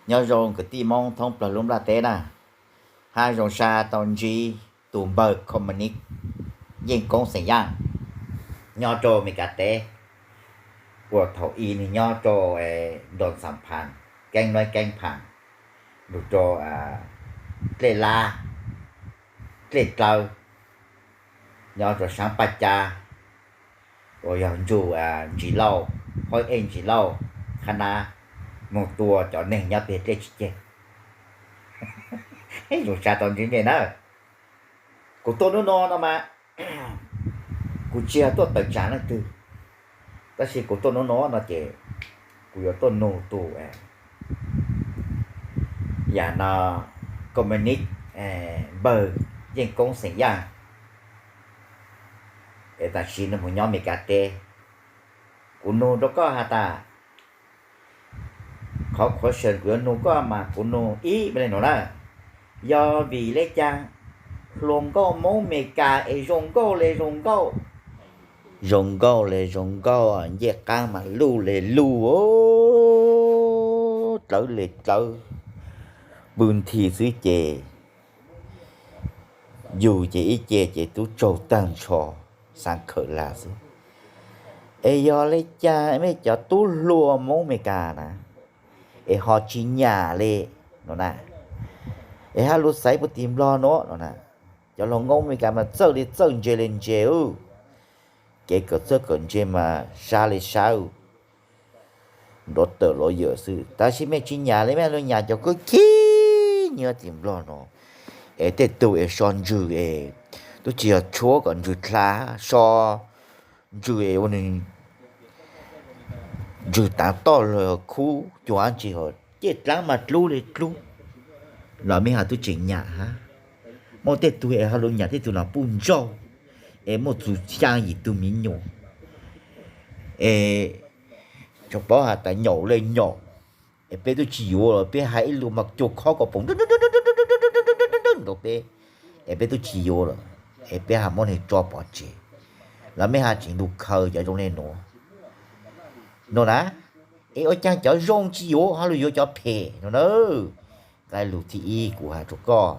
Nyob zoo kwv tij Hmoob thoob plaws lub nplaj teb na, hab zoo sab tau ntsib tus npawg Communist Yeej Koob xeem Yaj nyob rau Amelikas teb, uas thaum i nwg nyob rau Ntoos Xaam Phaas, keeb Nuib Keeb Phaas, lug rau dlej Lab, dlej Dlawb, nyob rau saab Paj Cab, uas yog ntsug Ntsis Lauj, Huab Ej Ntsis Lauj, qhab nab, moog tua cov neeg nyob peg dlej tsi ceg. Zoo sab tau ntsib mej na. Kuv tuaj nub nua no mas kuv tsi yog tuaj tawm tsaam leej twg, tab sis kuv tuaj nub nua no ces kuv yuav tuaj nug tus yam no Communist npawg Yeej Koob xeem Yaj, es tam sim nwg moog nyob Amelikas teb. Kuv nug rau koj has tas, qhov question kuv yuav nug koj mas kuv nug ib me le nuav na, yog vim le caag hluas nkauj Hmoob Amelikas es zoo nkauj le zoo nkauj, zoo nkauj le zoo nkauj, ncej qaab mas luj le luj, dlawb le dlawb, pw nthi xwb ces yug ces ib ce ces tub tsaug taag nrho, xaav khawm lag xwb. Es yog le caag mej cov tub hluas Hmoob Amelikas na, es ho tsi nyam le no na, es hab lug xaiv puag tim Nplog nuav no na, cov hluas nkauj Amelikas mas txawj le txawj, ntse le ntse, kev kawm txawj kawm ntse mas sab le sab, nrov tawm los yawm xwb, tab sis mej tsi nyam le, mej lug nyam cov kub khib nyob tim Nplog no, es tej tug es so ntswg es tub tsi yog tshuab kom ntswg dlha, so ntswg es ua nwg ntswg taav toj los khub cua dlaab tsi, cej dlaab mas dlub le dlub, los mej ho tub tseem nyam hab. Muaj tej tug es ho lug nyam tej tug no puj ntsauj, es muaj txug xyaa yim tug miv nyuas, es tsuas paub has tas nyaum le nyaum, es peb tub tsi yuav los peb has ib lus mas cua khob kom poom rau peb, es peb tub tsi yuav lawm, es peb ho muab nwg tso pov tseg, los mej ho tseem lug khaws cov zoo le nuav no na. Es ua caag cov zoo tsi yuav, ho lug yuav cov phem no na. Nqe lug thib ib kuv has rua koj,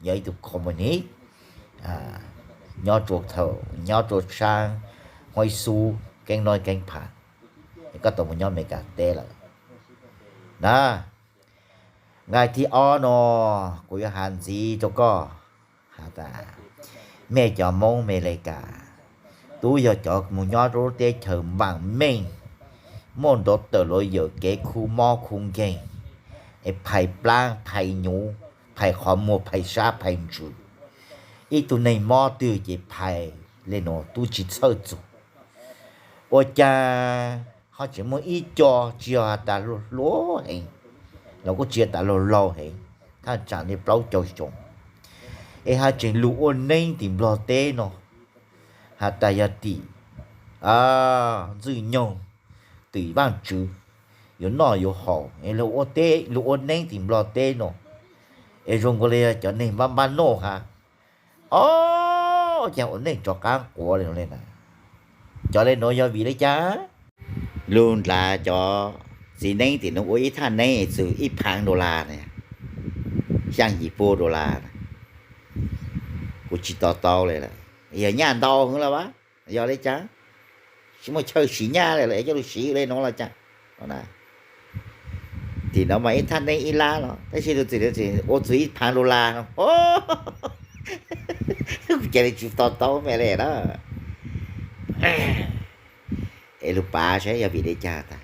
yog ib tug communist nyob rua thaum, nyob rua saab Huaib Xub, Keeb Nob Keeb Phas, es koj tau mus nyob Amelikas teb lawm na. Nqe thib ob no kuv yuav has ntxiv rua koj has tas, mej cov Moob Amelikas tub yog cov mus nyob rua lub teb chaws vaam meej, muaj nrov tawm luas yawm kev khu mob khu nkeeg, es phais plaab phais nyuv, phais qhov muag phais sab phais ntsws, ib tug neeg mob twg ces phais le nuav tub tsi txhawj txug. Ua caag ho tseem muaj ib co tsi yog has tas hluas heev, los kuj tsi yog tas laug laug heev, thaj tsaam li plaub caug xyoo, es ho tseem lug ua neeb tim Nplog teb no, has tas yog tim Ntxwg Nyoog, tim Vaaj Tswv, yuav noj yuav haus es lug ua teb lug ua neeb tim Nplog teb no, es zoo nkaus li cov neeg npab npab noj hab. Ob, caag ua neej rov qaab quav le nuav le na. Cov le nuav yog vim le caag? Lug ndlav cov txiv neeb tim nuav ua ib thaj neeb txug ib phaav dollar na, xyaa yim pua dollar na, kuv tsi to taub le lawm. Yog nyaj ntau heev lawm as, yog le caag? Tsi muaj chaw siv nyaj le lawm es coj lug siv le nuav los caag? Tim nuav mas ib thaj neeb ib lab los tab sis tus txiv ua txug ib phaav dollar no, kuv ca le tsi to taub me le na. Es lug pav saib yog vim le caag tas.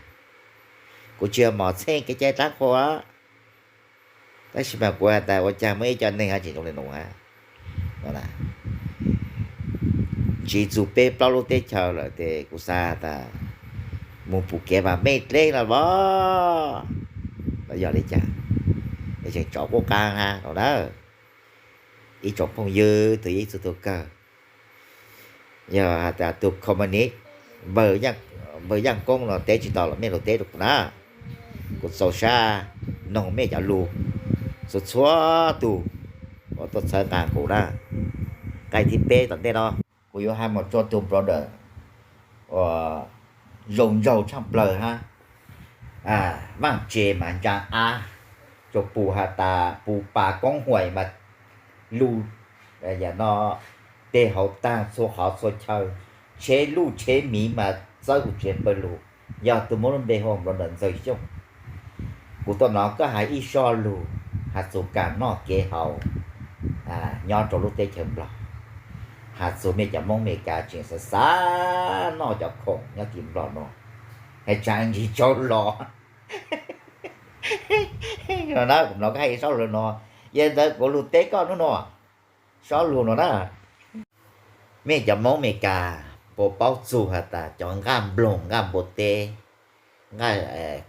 Kuv tsi yog mom txheej kev cai dlaab qhua, tab sis mas kuv has tas ua caag muaj ib co neeg ho tseem zoo le nuav hab. Ntsiv txug peb plaub lub teb chaws lawm tes kuv xav tas mus pum kev vam meej dleb los as, los yog le caag, es tseem tsov quab qaab hab no na. Ib tsoom phooj ywg tug ib txug tug kawg, yog has tas tug communist npawg Yaaj Koob no teb tsi tau los mej lug teb rua kuv na. Kuv txaus sab noog mej cov lug txhua txhua tug uas tuaj txhawb nqaa kuv na. Nqe thib peb tom ntej no, kuv yuav has moog rua tug brother uas zoo nraug tshaaj plawg hab, vaaj tse mas ntsaa ab, Pus has tas pus pas koob huais mas lug, no, teg hauv taag txhua qhov txhua chaw, tsheb luj tsheb miv mas txawb huv tsev pawg lug. Yog tug muab lub npe hu nplua nuj Ntxawg Xyooj, kuv tuaj nov koj has ib zoj lug, has txug kaam noj kev haus nyob rua lub teb chaws Nplog, has txug mej cov Moob Amelikas tseem xav xav noj cov khoom nyob tim Nplog nuav, has tsaam ntsis tsaug los no na. Kuv nov koj has ib zoj lug nuav, yog ntawd kuv lug teb koj nub nuav, zoj lug nuav na. Mej cov Moob Amelikas puas paub txug has tas cov nqaj nploog, nqaj npua teb, nqaj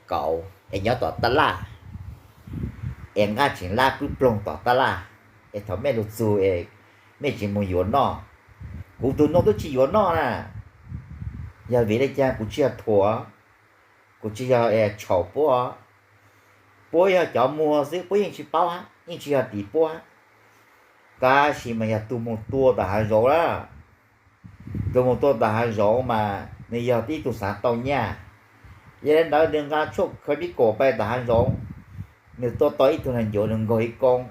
kauv es nyob tom taj laj, es nqaj tseem lab pwb ploog tom taj laj, es thaum mej lug txug es mej tseem moog yuav noj? Kuv tug nuav tub tsi yuav noj na. Yog vim le caag? Kuv tsi yog thuam, kuv tsi yog tshau puab, puab yog cov muag xwb, puab yeej tsi paub hab, yeej tsi yog tim puab hab. Tab sis mas yog tug moog tua tom haav zoov lawm, tug moog tua tom haav zoov mas nwg yog ib tug xaav tau nyaj. Yog le ntawd nwg nqa tshuaj khaws pib kaum pais tom haav zoov, nwg tua tau ib tug neeg ncuav nwg nkaug ib koob,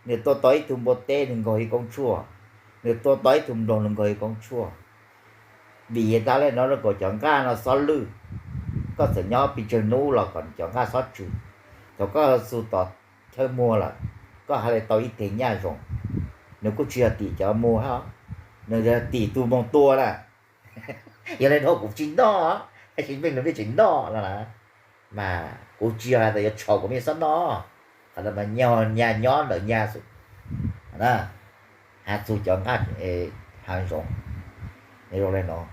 nwg tua tau ib tug npua teb nwg nkaug ib koob tshuaj, nwg tua tau ib tug nploog nwg nkaug ib koob tshuaj. Vim le caag le nuav? Rua kom cov nqaj no xob lwj. Koj txawm nyob pes tsawg nub los kom cov nqaj xob tsw. Thaum koj txug tom chaw muag lawm, koj has le tau ib teg nyaj zoo. Nwg kuj tsi yog tim cov muag hab, nwg yog tim tug moog tua na. Yog le nuav kuv tsi noj, tab sis mej lug mej tseem noj no na, mas kuv tsi yog has tas yuav tshau kom mej xob noj. Qhov ntawd mas nyag nyob ntawm nyag xwb. Has txug cov nqaj haav zoov, zoo le nuav,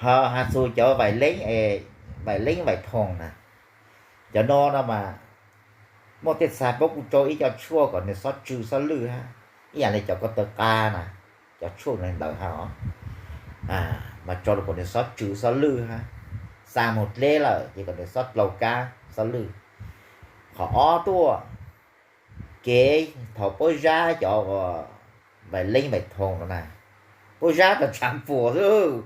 has txug cov vaim leeb, vaim leeb vaim thoom na, cov no no mas muaj tej txha puab kuj rau ib co tshuaj kom nwg xob tsw xob lwj hab, ib yaam le cov ko taw qab na, cov tshuaj le ntawd hab os, mas rau kom nwg xob tsw xob lwj hab, xa moog dleb lawm ces kom nwg xob dlhau kab xob lwj. Qhov ob tuaj, kev thaum puab zab cov vaim leeb vaim thoom no na, puab zab tau tshaav puas xwb.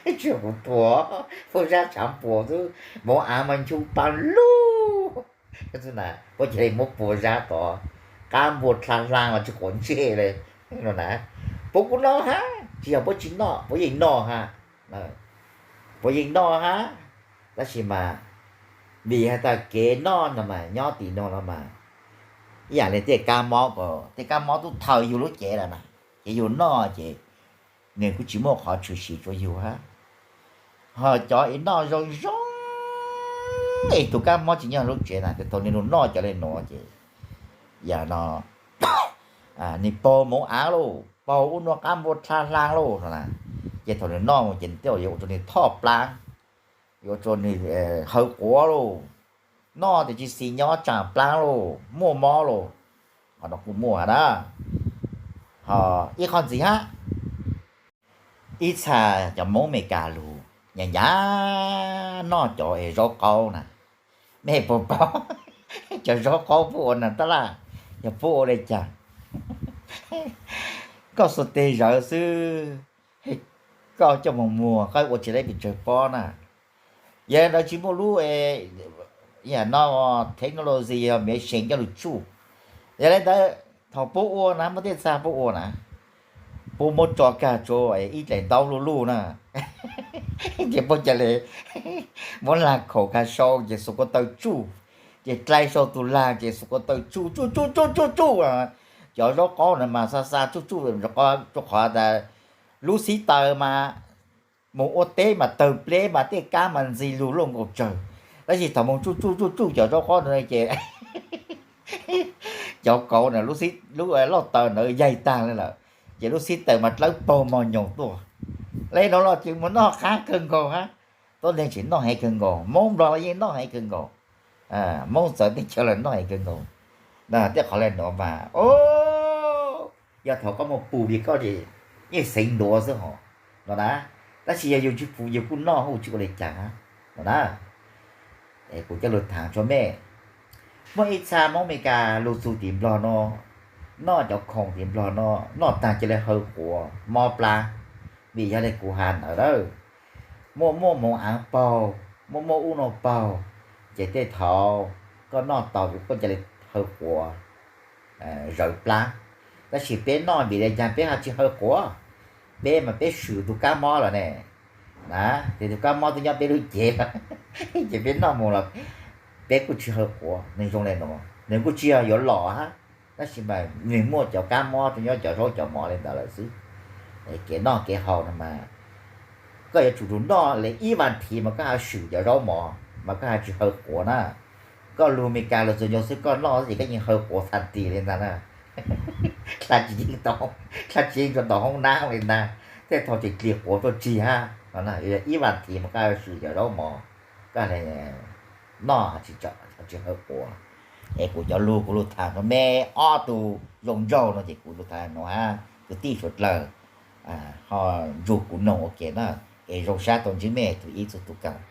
Tsi yog kuv thuam, puab zab tshaav puas xwb, moov aav mas nchu pa lug xwb na, puab ca le muab puas zab tod, qab npua dlha hlaa mas tsi quav ntsej le no na. Puab kuj noj hab, tsi yog puab tsi noj, puab yeej noj hab, puab yeej noj hab. Tab sis mas vim has tas kev noj no mas nyob tim no no mas ib yaam le tej kab mob ko, tej kab mob tub thaws yug lub cev lawm na, ces yug noj ces nws kuj tsis muaj qhov tshwm sim rua yug hab. Ho cov es noj zoo zoo es tus kab mob tsis nyob lub cev na, ces thaum nws lug noj cov le nuav ces yam no nws paug moov aav lauj, paug ub nua qab npua dlha hlaa lauj no na, ces thaum nws noj mus ces nws tej zaum yuav ua rua nws thoj plaab, yuav ua rua nws hawv quav lauj, noj tes tsis xis nyob tsaam plaab lauj, muaj mob lauj. Qhov no kuj muaj na. Ho ib qho ntxiv hab, ib txha cov Moob Amelikas lug nyam nyam noj cov es zaub qaub na. Mej puas paub cov zaub qaub puab ua na taj laj, yog puab ua le caag? Koj xuas teg zawv xwb, koj coj moog muag koj ua tsis tau pes tsawg pob na. Yog le ntawd tsis muaj lub, yam no, technology yog miv seem coj lug tsuj. Yog le ntawd thaum puab ua na, muaj tej txha puab ua na, puab muab tso kag rua ib dlaim ntaub luj luj na, ces puab ca le muab lag khaum kag sau ces xuas ko taw tsuj, ces dlai sau tus lag ces xuas ko taw tsuj tsuj tsuj tsuj tsuj tsuj. Cov zaub qaub na mas xa xa tsuj tsuj, rua qhov tas lub xib taws mas mus ua teb mas tawg pleb mas tej kab mas ntxi lug luaj nkaus tsawg. Tab sis thaum mus tsuj tsuj tsuj tsuj cov zaub qaub ntawd ces cov kauv na, lub lauj taws ntawd yaig taag le lawm, ces lub xib taws mas dlawb paug mog nyoos tuaj. Le nuav los ces mus noj qab kawg nkaus hab. Tuab neeg tseem noj heev kawg nkaus, Moob Nplog los yeej noj heev kawg nkaus. Moob txawv teb chaws los noj heev kawg nkaus. Tej qhov le nuav mas, yog thaum koj muaj pum li koj ces yeej xeev ntuav xwb hos no na. Tab sis yog yus tsis pum yus kuj noj hab, tsis ua li cas no na. Kuv coj lug thaam rua mej, muaj ib txha Moob Amelikas lug txug tim Nplog no, noj cov khoom tim Nplog no, noj taag ca le hawv quav mob plab. Vim yog le kuv has ntawd lawm, muaj muaj moov aav paug, muaj muaj ub no paug, ces tej thaum Koj noj tau koj cia li haw quav zawv plab. Tab sis peb noj vim li cas peb ho tsis haw quav? Peb mas peb swm tus kab mob lawm ne, na, ces tus kab mob twb nyob peb lub cev lawm, ces peb noj mus los peb kuj tsis haw quav. Nws zoo li no, nws kuj tsis yog yuav los hab, tab sis mas nws muaj cov kab mob rau nyob cov zaub cov mov li ntawd lawm xwb. Kev noj kev haus no mas koj yuav tsum noj li ib vas thiv mas koj ho swm cov zaub mov mas koj ho tsis haw quav na. Koj lug Meskas lug txug nyoog xwb koj noj ces koj yeej haw quav txhaj tis li ntag na. Dlha tsis yeej, dlha tsis yeej rua tom hoob nab li ntag, tej thaus tseem dlig quav tuaj txig hab no. Yog ib vas thiv mas koj swm cov zaub mov, koj noj tsis haw quav. Es kuv cov lug kuv lug tham rua meb ob tug zoo nraug no ces kuv lug tham nuav hab kwv tij suav dlawg ho nrug kuv noog ua ke na. Es zoo sab tau ntsib mej txhua ib txhua tus kawg.